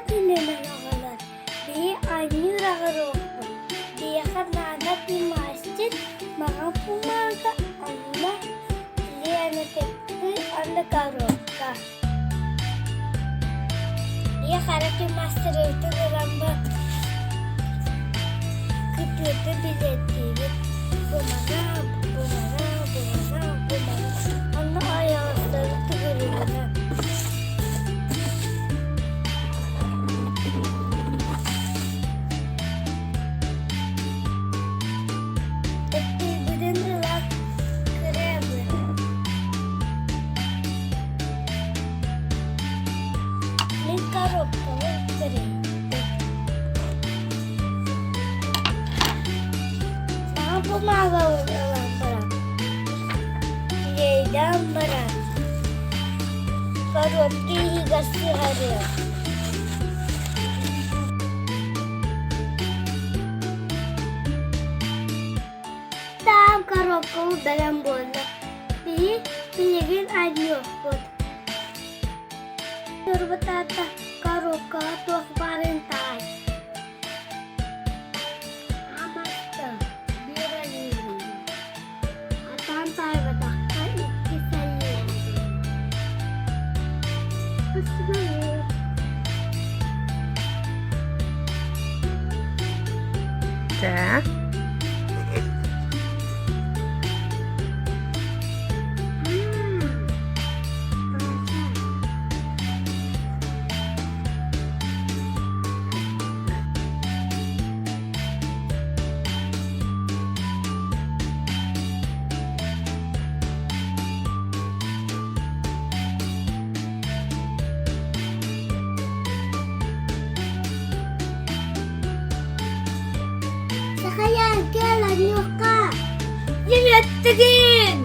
күнүнэн оҕолор, биһи анньыыр аҕыруохпут, биһиэхэ наада пластик, маҥан пумага, онно Лена тэптыы уонна коробка. Ийэ хара пластырыбытын ылан кытыыты билэттиибит. Бумана, бумана, бумана, бумана. Онно айаҕастары төгүрүгүнэн. Эттиибитин ылан кырэбин. Мин коробканы кэрэйдим. Саҥа бумага ылан баран, килиэйдээн баран, коробка иһигэр сыһарыам. Таам коробкабыт бэлэм буолла. Биһи билигин анньыахпыт. Турбутаата коробкаҕа туох баарын таай. Аматта биир анньыыбын. Атаан таайбатахха иккис анньыыбын. Так. Сахайаан, кэл, анньыахха! Димиэттигин!